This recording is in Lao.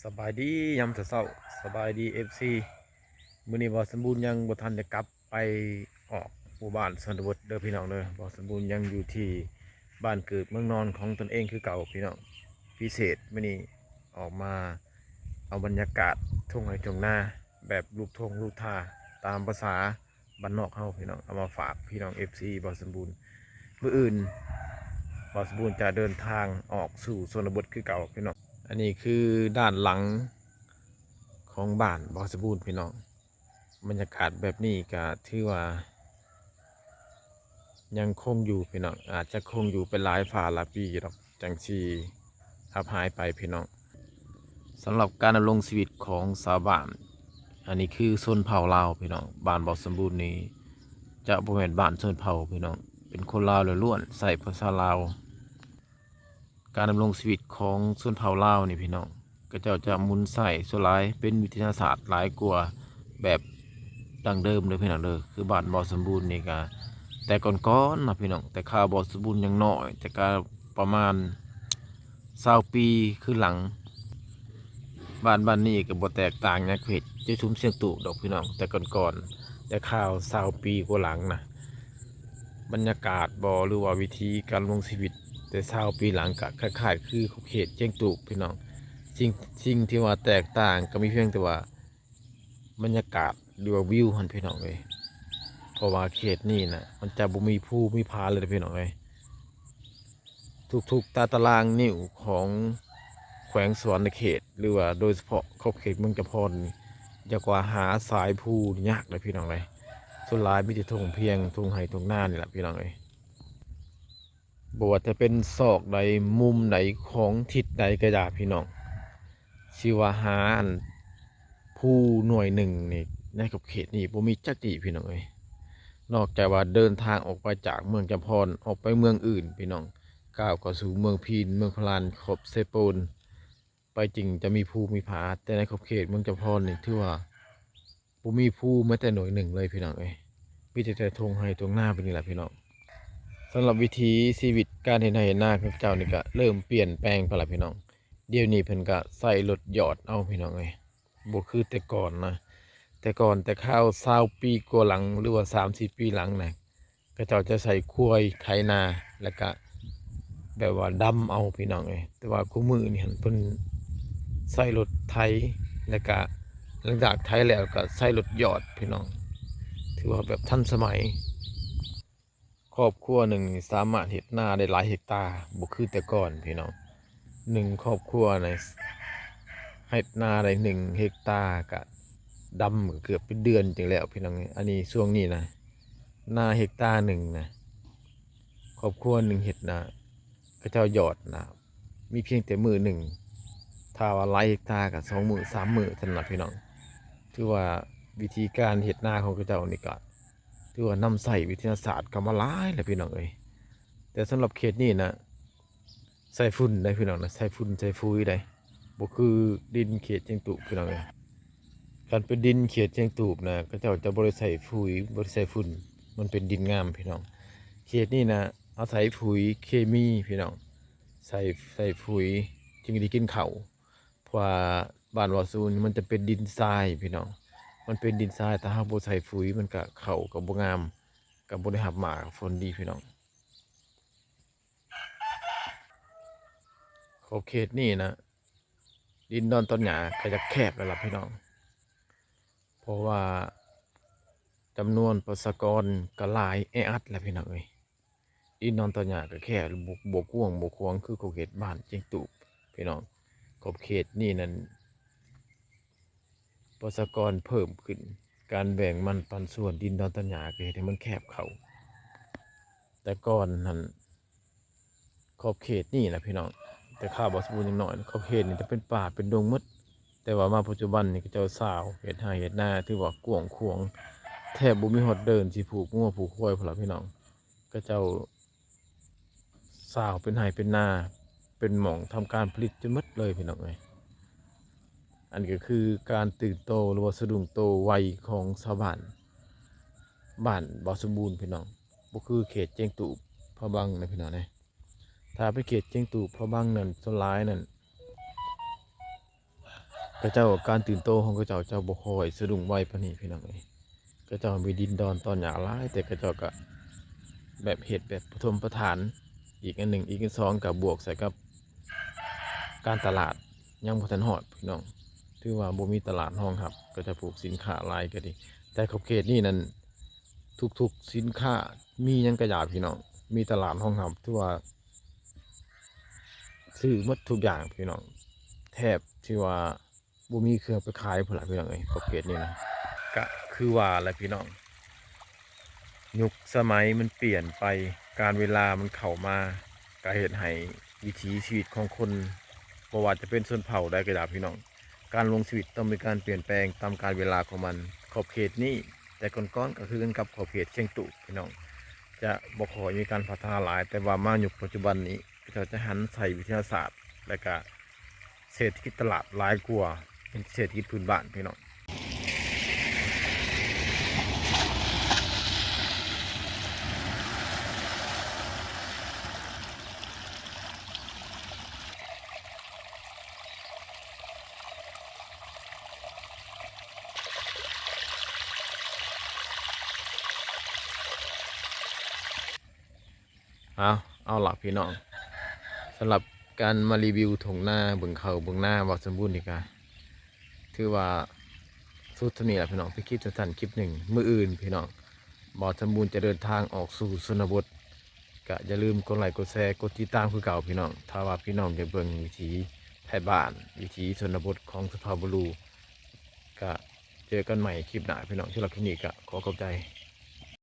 ສະບາຍດີຍາມເຊົ້າໆ ສະບາຍດີ ເອັຟຊີ. ມື້ນີ້ບ່າວສົມບູນຍັງບໍ່ທັນໄດ້ກັບໄປອອກໝູ່ບ້ານຊົນນະບົດເດີພີ່ນ້ອງເດີ. ບ່າວສົມບູນຍັງຢູ່ທີ່ບ້ານເກີດເມືອງນອນຂອງຕົນເອງຄືເກົ່າພີ່ນ້ອງ. ພິເສດມື້ນີ້ອອກມາເອົາບັນຍາກາດທົ່ງໄຮ່ທົ່ງນາ ແບບລູກທົ່ງລູກທ່າ ຕາມພາສາບ້ານນອກເຮົາພີ່ນ້ອງ, ເອົາມາຝາກພີ່ນ້ອງ ເອັຟຊີ ບ່າວສົມບູນ. ມື້ອື່ນບ່າວສົມບູນຈະເດີນທາງອອກສູ່ຊົນນະບົດຄືເກົ່າພີ່ນ້ອງ. ອັນນີ້ຄືດ້ານຫຼັງຂອງບ້ານບ່າວສົມບູນພີ່ນ້ອງ. ບັນຍາກາດແບບນີ້ກະຖືວ່າຍັງຄົງຢູ່ພີ່ນ້ອງ, ອາດຈະຄົງຢູ່ໄປຫຼາຍຟ້າຫຼາຍປີຢູ່ດອກ ຈັ່ງຊິຮັບຫາຍໄປພີ່ນ້ອງ. ສຳລັບການດຳລົງຊີວິດຂອງຊາວບ້ານ, ອັນນີ້ຄືຊົນເຜົ່າລາວພີ່ນ້ອງ. ບ້ານບ່າວສົມບູນນີ້ຈະບໍ່ແມ່ນບ້ານຊົນເຜົ່າພີ່ນ້ອງ, ເປັນຄົນລາວລ້ວນໆ ໃຊ້ພາສາລາວ. ການດຳລົງຊີວິດຂອງຊົນເຜົ່າລາວນີ້ພີ່ນ້ອງ, ເຂົາເຈົ້າຈະໝູນໃຊ້ສ່ວນຫຼາຍເປັນວິທະຍາສາດຫຼາຍກວ່າແບບດັ້ງເດີມເດີພີ່ນ້ອງເດີ. ຄືບ້ານບ່າວສົມບູນນີ້ກະແຕ່ກ່ອນໆນະພີ່ນ້ອງ, ແຕ່ຄາວບ່າວສົມບູນຍັງນ້ອຍ, ແຕ່ກະປະມານຊາວປີຄືຫຼັງ, ບ້ານບ້ານນີ້ກະບໍ່ແຕກຕ່າງຫຍັງເຂດຈະຊຸມຊຽງຕູບດອກພີ່ນ້ອງ, ແຕ່ກ່ອນໆ ແຕ່ຄາວຊາວປີກວ່າຫຼັງນະ. ບັນຍາກາດບໍ ຫຼືວ່າວິທີການດຳລົງຊີວິດແຕ່ຊາວປີຫຼັງກະຄ້າຍໆຄືຂອບເຂດຊຽງຕູບພີ່ນ້ອງ. ສິ່ງ ສິ່ງທີ່ວ່າແຕກຕ່າງກະມີພຽງແຕ່ວ່າບັນຍາກາດ ຫຼືວ່າວິວຫັ້ນພີ່ນ້ອງເອີຍ, ເພາະວ່າເຂດນີ້ນະ ມັນຈະບໍ່ມີພູມີຜາເລີຍພີ່ນ້ອງເອີຍ. ທຸກໆຕາຕະລາງນິ້ວຂອງແຂວງສະຫວັນນະເຂດ ຫຼືວ່າໂດຍສະເພາະຂອບເຂດເມືອງຈຳພອນນີ້ ຢາກວ່າຫາສາຍພູນີ້ຍາກເລີຍພີ່ນ້ອງເອີຍ. ສ່ວນຫຼາຍມີແຕ່ທົ່ງພຽງ ທົ່ງໄຮ່ທົ່ງນານີ້ລະພີ່ນ້ອງເອີຍ. ບໍ່ວ່າຈະເປັນຊອກໃດ ມຸມໃດ ຂອງທິດໃດກະຢ່າພີ່ນ້ອງ, ຊິວ່າຫາອັນ ພູໜ່ວຍໜຶ່ງນີ້ ໃນຂອບເຂດນີ້ບໍ່ມີຈັກທີ່ພີ່ນ້ອງເອີຍ. ນອກຈາກວ່າເດີນທາງອອກໄປຈາກເມືອງຈຳພອນ ອອກໄປເມືອງອື່ນພີ່ນ້ອງ, ກ້າວເຂົ້າສູ່ເມືອງພີນ ເມືອງພະລານ ຂອບເຊໂປນ ໄປຈຶ່ງຈະມີພູມີຜາ, ແຕ່ໃນຂອບເຂດເມືອງຈຳພອນນີ້ຖືວ່າບໍ່ມີພູແມ້ແຕ່ໜ່ວຍໜຶ່ງເລີຍພີ່ນ້ອງເອີຍ. ມີແຕ່ ແຕ່ທົ່ງໄຮ່ທົ່ງນາໄປນີ້ລະພີ່ນ້ອງ. ສຳລັບວິຖີຊີວິດການເຮັດໄຮ່ເຮັດນາຂອງເຈົ້ານີ້ກະເລີ່ມປ່ຽນແປງໄປລະພີ່ນ້ອງ. ດຽວນີ້ເພິ່ນກະໃຊ້ລົດຢອດເອົາພີ່ນ້ອງເອີຍ, ບໍ່ຄືແຕ່ກ່ອນນະ. ແຕ່ກ່ອນ ແຕ່ຄາວຊາວປີກວ່າຫຼັງ ຫຼືວ່າສາມສິບປີຫຼັງນະ ເຂົາເຈົ້າຈະໃຊ້ຄວາຍໄຖນາ ແລ້ວກະແບບວ່າດຳເອົາພີ່ນ້ອງເອີຍ. ແຕ່ວ່າຄູ່ມື້ນີ້ຫັ້ນເພິ່ນໃຊ້ລົດໄຖ ແລ້ວກະຫຼັງຈາກໄຖແລ້ວກະໃຊ້ລົດຢອດພີ່ນ້ອງ, ຖືວ່າແບບທັນສະໄໝ. ຄອບຄົວໜຶ່ງນີ້ສາມາດເຮັດນາໄດ້ຫຼາຍເຮັກຕາ ບໍ່ຄືແຕ່ກ່ອນພີ່ນ້ອງ. ໜຶ່ງຄອບຄົວນີ້ເຮັດນາໄດ້ໜຶ່ງເຮັກຕາກະດຳເກືອບເປັນເດືອນຈຶ່ງແລ້ວພີ່ນ້ອງ. ອັນນີ້ຊ່ວງນີ້ນະ ນາເຮັກຕາໜຶ່ງນະ ຄອບຄົວໜຶ່ງເຮັດນະ ເຂົາເຈົ້າຢອດນະ ມີພຽງແຕ່ມື້ໜຶ່ງ, ຖ້າວ່າຫຼາຍເຮັກຕາກະສອງມື້ສາມມື້ເທົ່ານັ້ນລະພີ່ນ້ອງ. ຖືວ່າວິທີການເຮັດນາຂອງເຂົາເຈົ້ານີ້ກະ ຖືວ່ານຳໃຊ້ວິທະຍາສາດເຂົ້າມາຫຼາຍແລ້ວພີ່ນ້ອງເອີຍ. ແຕ່ສຳລັບເຂດນີ້ນະ ໃສ່ຝຸ່ນໄດ໋ພີ່ນ້ອງນະ, ໃສ່ຝຸ່ນໃສ່ຝຸ່ນໄດ໋, ບໍ່ຄືດິນເຂດຊຽງຕູບພີ່ນ້ອງເອີຍ. ຄັນເປັນດິນເຂດຊຽງຕູບນະ ເຂົາເຈົ້າຈະບໍ່ໄດ້ໃສ່ຝຸ່ນ ບໍ່ໄດ້ໃສ່ຝຸ່ນ, ມັນເປັນດິນງາມພີ່ນ້ອງ. ເຂດນີ້ນະ ອາໄສຝຸ່ນເຄມີພີ່ນ້ອງ, ໃສ່ ໃສ່ຝຸ່ນຈຶ່ງໄດ້ກິນເຂົ້າ. ເພາະວ່າບ້ານວາຊູນມັນຈະເປັນດິນຊາຍພີ່ນ້ອງ, ມັນເປັນດິນຊາຍ, ຖ້າເຮົາບໍ່ໃສ່ຝຸ່ນມັນກະ ເຂົ້າກະບໍ່ງາມ, ກະບໍ່ໄດ້ຮັບໝາກຜົນດີພີ່ນ້ອງ. ຂອບເຂດນີ້ນະ ດິນດອນຕອນຫຍ້າກະຢາກແຄບແລ້ວລະພີ່ນ້ອງ, ເພາະວ່າຈຳນວນປະຊາກອນກະຫຼາຍແອອັດແລ້ວພີ່ນ້ອງເອີຍ. ດິນດອນຕອນຫຍ້າກະແຄບ ບໍ່ ບໍ່ກວ້າງບໍ່ຂວາງຄືຂອບເຂດບ້ານຊຽງຕູບພີ່ນ້ອງ. ຂອບເຂດນີ້ນັ້ນປະຊາກອນເພີ່ມຂຶ້ນ, ການແບ່ງປັນສ່ວນດິນດອນຕອນຫຍ້າກະເຮັດໃຫ້ມັນແຄບເຂົ້າ. ແຕ່ກ່ອນຫັ້ນ ຂອບເຂດນີ້ນະພີ່ນ້ອງ, ແຕ່ຄາວບ່າວສົມບູນຍັງນ້ອຍ ຂອບເຂດນີ້ຈະເປັນປ່າເປັນດົງໝົດ, ແຕ່ວ່າມາປັດຈຸບັນນີ້ເຂົາເຈົ້າຊາວເຮັດໄຮ່ເຮັດນາ ຖືວ່າກວ້າງຂວາງ, ແທບບໍ່ມີຮອດເດີ່ນຊິຜູກງົວຜູກຄວາຍພຸ້ນລະພີ່ນ້ອງ. ເຂົາເຈົ້າຊາວເປັນໄຮ່ເປັນນາ ເປັນໝ່ອງທຳການຜະລິດຈົນໝົດເລີຍພີ່ນ້ອງເອີຍ. ອັນນີ້ກະຄືການຕື່ນໂຕ ຫຼືວ່າສະດຸ້ງໂຕໄວຂອງຊາວບ້ານ ບ້ານບ່າວສົມບູນພີ່ນ້ອງ, ບໍ່ຄືເຂດຊຽງຕູບພະບັງນະພີ່ນ້ອງເອີຍ. ຖ້າເປັນເຂດຊຽງຕູບພະບັງນັ້ນ ສ່ວນຫຼາຍນັ້ນ ຂະເຈົ້າ ການຕື່ນໂຕຂອງຂະເຈົ້າຈະບໍ່ຄ່ອຍສະດຸ້ງໄວປານນີ້ພີ່ນ້ອງເອີຍ. ຂະເຈົ້າມີດິນດອນຕອນຫຍ້າຫຼາຍ ແຕ່ຂະເຈົ້າກະແບບເຮັດແບບປະຖົມປະຖານ ອີກອັນໜຶ່ງ ອີກອັນສອງກະບວກໃສ່ກັບການຕະຫຼາດຍັງບໍ່ທັນຮອດພີ່ນ້ອງ ຖືວ່າບໍ່ມີຕະຫຼາດຮອງຮັບ ຂະເຈົ້າປູກສິນຄ້າຫຼາຍກະດີ. ແຕ່ຂອບເຂດນີ້ນັ້ນ ທຸກໆສິນຄ້າມີຫຍັງກະຢາພີ່ນ້ອງ ມີຕະຫຼາດຮອງຮັບ ຖືວ່າຊື້ໝົດທຸກຢ່າງພີ່ນ້ອງ ແທບທີ່ວ່າບໍ່ມີເຄື່ອງໄປຂາຍພຸ້ນລະພີ່ນ້ອງເອີຍ ຂອບເຂດນີ້ນະ. ກະຄືວ່າແຫຼະພີ່ນ້ອງ ຍຸກສະໄໝມັນປ່ຽນໄປ ການເວລາມັນເຂົ້າມາ ກະເຮັດໃຫ້ວິຖີຊີວິດຂອງຄົນ ບໍ່ວ່າຈະເປັນຊົນເຜົ່າໃດກະຕາມພີ່ນ້ອງ ການດຳລົງຊີວິດຕ້ອງມີການປ່ຽນແປງຕາມການເວລາຂອງມັນ. ຂອບເຂດນີ້ແຕ່ກ່ອນໆກະຄືກັນກັບຂອບເຂດຊຽງຕູບພີ່ນ້ອງ ຈະບໍ່ຄ່ອຍມີການພັດທະນາຫຼາຍ ແຕ່ວ່າມາຍຸກປັດຈຸບັນນີ້ ເຂົາເຈົ້າຈະຫັນໃສ່ວິທະຍາສາດ ແລະກະເສດຖະກິດຕະຫຼາດຫຼາຍກວ່າເປັນເສດຖະກິດພື້ນບ້ານພີ່ນ້ອງ. ເອົາ ເອົາລະພີ່ນ້ອງ ສຳລັບການມາຣີວິວທົ່ງນາ ເບິ່ງເຂົ້າເບິ່ງນາບ່າວສົມບູນນີ້ກະ ຖືວ່າສຸດເທົ່ານີ້ລະພີ່ນ້ອງ ເປັນຄລິບສັ້ນໆຄລິບໜຶ່ງ. ມື້ອື່ນພີ່ນ້ອງ ບ່າວສົມບູນຈະເດີນທາງອອກສູ່ຊົນນະບົດ ກະຢ່າລືມກົດໄລກ໌ ກົດແຊ ກົດຕິດຕາມຄືເກົ່າພີ່ນ້ອງ ຖ້າວ່າພີ່ນ້ອງຢາກເບິ່ງວິຖີໄທບ້ານ ວິຖີຊົນນະບົດຂອງສຸພາບບຸລຸ ກະເຈີກັນໃໝ່ຄລິບໜ້າພີ່ນ້ອງ. ສຳລັບຄລິບນີ້ກະຂໍຂອບໃຈ.